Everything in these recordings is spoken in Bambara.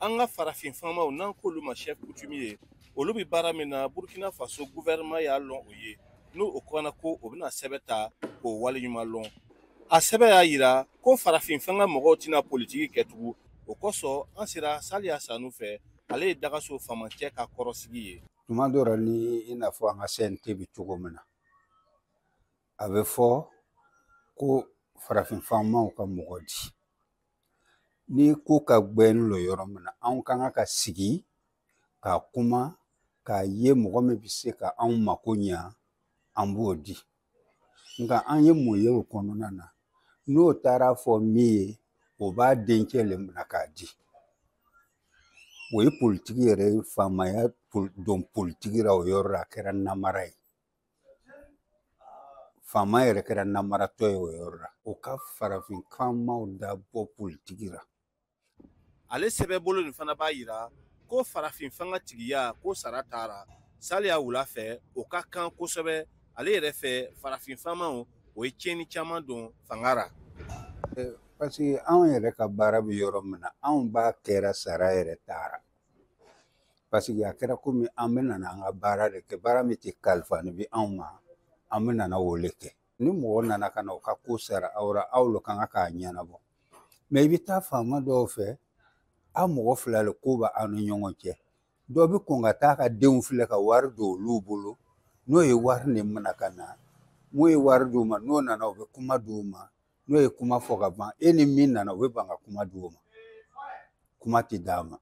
An ka farafin faamaw, n'an k'olu ma chef coutumier ye, olu bɛ baara min na, Burkina Faso gouvernement y'a lɔn o ye, n'o o kɔnna ko o bɛna sɛbɛn ta k'o waleɲuman lɔn. A sɛbɛn y'a yira ko farafin fanga mɔgɔw tɛna politiki kɛ tugun. O kosɔn, an sera Saliya Sanu fɛ, ale ye Dagaso faamacɛ ka kɔrɔsigi ye. Tuma dɔ la, ni i n'a fɔ an ka CNT bɛ cogo min na, a bɛ fɔ ko farafin faamaw ka mɔgɔ di. Ni ko ka gbɛn lɔ yɔrɔ min na, anw ka kan ka sigi ka kuma k'a ye mɔgɔ min bɛ se ka anw mako ɲa, an b'o di. Nka an ye mun ye o kɔnɔna na? N'o taara fɔ min ye, o b'a dencɛ le minɛ k'a di. O ye politiki yɛrɛ ye, faamaya don politiki la o yɔrɔ la, a kɛra namara ye. Faama yɛrɛ kɛra namaratɔ ye o yɔrɔ la. O ka farafin faamaw da bɔ politiki la. Ale sɛbɛnbolo nin fana b'a yira ko farafin fanga tigiya ko sara taara Saliya wula fɛ, o ka kan kosɛbɛ. Ale yɛrɛ fɛ, farafin faamaw o ye tiɲɛni caman don fanga ra. Parce que anw yɛrɛ ka baara bɛ yɔrɔ min na, anw b'a kɛra sara yɛrɛ taara. Parce que a kɛra komi an bɛ nana an ka baara de kɛ, baara min tɛ kalifa ni bɛ anw ma, an bɛ nana o le kɛ. Ni mɔgɔ nana ka na o ka ko sara aw la, aw lo kan k'a ɲɛnabɔ. Mɛ i bɛ taa faama dɔw fɛ, aw mɔgɔ fila le ko bɛ aw ni ɲɔgɔn cɛ. Dɔ bɛ kɔn ka taa ka denw filɛ ka wari don olu bolo, n'o ye wari nin minɛ ka na, mun ye wari d'u ma, n'o nana u bɛ kuma d'u ma, n'o ye kuma fɔ ka ban, e ni min nana, u bɛ ban ka kuma d'u ma, kuma tɛ d'a ma.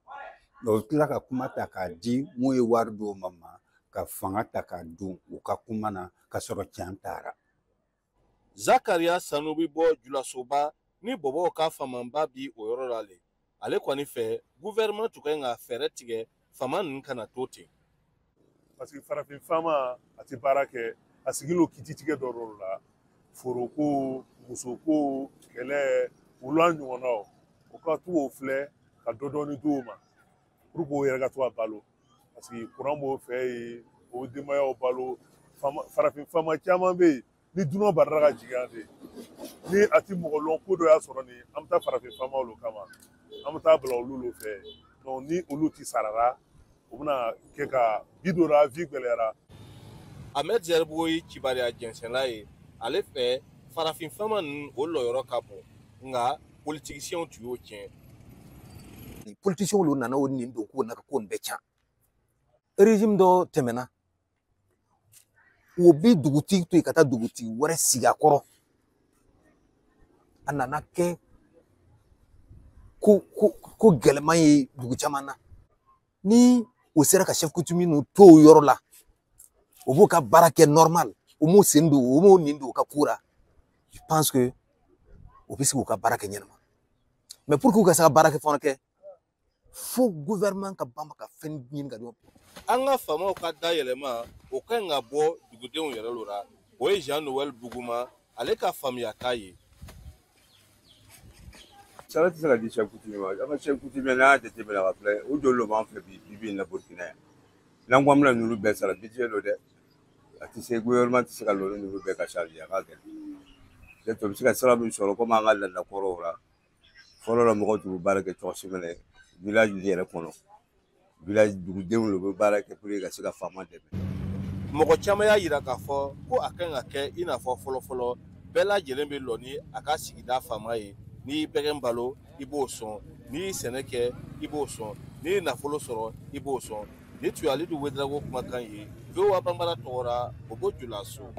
O bɛ tila ka kuma ta k'a di mun ye wari d'u ma, ka fanga ta k'a don u ka kuma na, ka sɔrɔ tiɲɛ taara. Zakariya Sanu bɛ bɔ Julasoba ni bɔbɔw ka faamaba bi o yɔrɔ la le. Ale kɔni fɛ, gouvernement tun ka ɲi ka fɛɛrɛ tigɛ faama ninnu kana to ten. Parce que farafin faama a tɛ baara kɛ, a sigilen don kititigɛ dɔ de la, foroko, musoko, kɛlɛ, olu n'a ɲɔgɔnnaw. O ka to k'o filɛ ka dɔ dɔɔni d'o ma pour que o yɛrɛ ka to ka balo, parce que kuran b'o fɛ yen, o denbayaw balo. Farafin faama caman bɛ yen, ni dunan barila ka jigin yan de, ni a ti mɔgɔ lɔn, ko dɔ y'a sɔrɔ nin, an bɛ taa farafin faamaw lo kama, an bɛ taa bila olu lo fɛ. Donc ni olu ti sarara, o bɛna kɛ ka bi dɔ la vie gɛlɛyara. Ahmed Zerbo ye kibaruya jɛnsɛnla ye. Ale fɛ, farafin faama ninnu o lɔyɔrɔ ka bon, nka politisiyɛnw tun y'o tiɲɛ. Politisiyɛnw olu nana o nin don ko na ka ko nin bɛɛ tiɲɛ. Régime dɔ tɛmɛna, o bi dugutigi to yen ka taa dugutigi wɛrɛ sigi a kɔrɔ. A nana kɛ ko gɛlɛman ye dugu caman na. Ni o sera ka chef coutumier ninnu to o yɔrɔ la, o b'o ka baara kɛ normal, o m'o sen don, o m'o nin don u ka ko la, je pense que o bɛ se k'u ka baara kɛ ɲɛnama. Mais pour que u ka se ka baara kɛ fana kɛ, fo gouvernement ka ban ka fɛn ɲini ka d'u ma. An ka faamaw ka dayɛlɛma, o ka ɲi ka bɔ dugudenw yɛrɛ lo la. O ye Jean Noël Buguma ale ka faamuya k'a ye. Sara tɛ se ka di chef coutumier ma. An ka chef coutumier, n'an y'a jateminɛ ka filɛ, o joli de b'an fɛ bi bi in na Burkina yan? N'an ko an bɛna ninnu bɛɛ sara, budget don dɛ, a tɛ se, gouvernement tɛ se ka lɔ ni ninnu bɛɛ ka charge, a ka gɛlɛn. Peut-être o bɛ se ka sira min sɔrɔ, komi an ka laada kɔrɔw la, fɔlɔ la mɔgɔw tun bɛ baara kɛ cogo si minɛ village yɛrɛ kɔnɔ, village dugudenw de bɛ baara kɛ pour que ka se ka faama dɛmɛ. Mɔgɔ caman y'a yira k'a fɔ ko a kan ka kɛ i n'a fɔ fɔlɔ-fɔlɔ, bɛɛ lajɛlen bɛ lɔ ni a ka sigida faama ye. N'i y'i bɛgɛn balo, i b'o sɔn. N'i ye sɛnɛ kɛ, i b'o sɔn. N'i ye nafolo sɔrɔ, i b'o sɔn. Ni tun ye Alidu Wedarago kumakan ye, VOA Banbara tɔgɔ la, o bɔ Julaso.